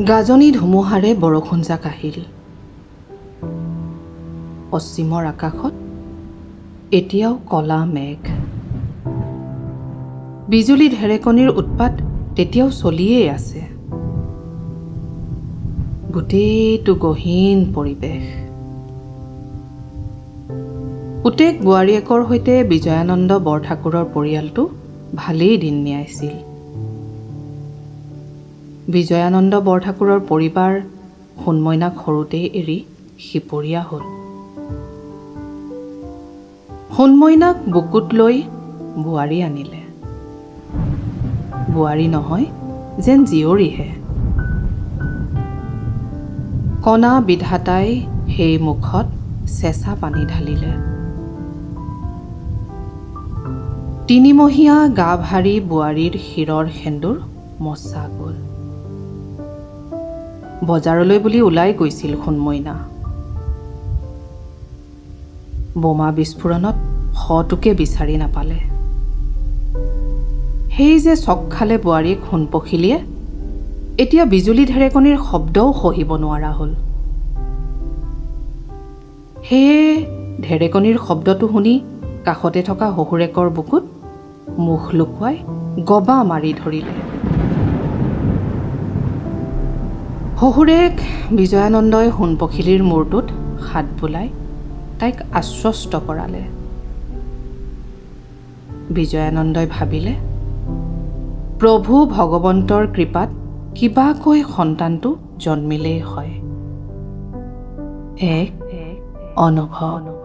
গাজনি ধুমুহাৰে বৰষুণজাক আহিল। পশ্চিমৰ আকাশত এতিয়াও কলা মেঘ। বিজুলী ঢেৰেকনিৰ উৎপাত তেতিয়াও চলিয়েই আছে। গোটেইটো গহীন পৰিৱেশ। পুতেক বোৱাৰীয়েকৰ সৈতে বিজয়ানন্দ বৰঠাকুৰৰ পৰিয়ালটো ভালেই দিন নিয়াইছিল। বিজয়ানন্দ বৰঠাকুৰৰ পৰিবাৰ সোণমইনাক সৰুতেই এৰি সিপৰীয়া হ'ল। সোণমইনাক বুকুত লৈ বোৱাৰী আনিলে। বোৱাৰী নহয় যেন জীয়ৰীহে। কণা বিধাতাই সেই মুখত চেঁচা পানী ঢালিলে। তিনিমহীয়া গা ভাৰী বোৱাৰীৰ শিৰৰ সেন্দুৰ মচা গ'ল। বজাৰলৈ বুলি ওলাই গৈছিল সোণমইনা। বোমা বিস্ফোৰণত শটোকে বিচাৰি নাপালে। সেই যে চক খালে বোৱাৰীয়েক সোণপখিলীয়ে, এতিয়া বিজুলী ঢেৰেকনিৰ শব্দও সহিব নোৱাৰা হ'ল। সেয়ে ঢেৰেকনিৰ শব্দটো শুনি কাষতে থকা শহুৰেকৰ বুকুত মুখ লুকুৱাই গবা মাৰি ধৰিলে। শহুৰেক বিজয়ানন্দই সোণপখিলীৰ মূৰটোত হাত বুলাই তাইক আশ্বস্ত কৰালে। বিজয়ানন্দই ভাবিলে, প্ৰভু ভগৱন্তৰ কৃপাত কিবাকৈ সন্তানটো জন্মিলেই হয়। এক অনুভৱ।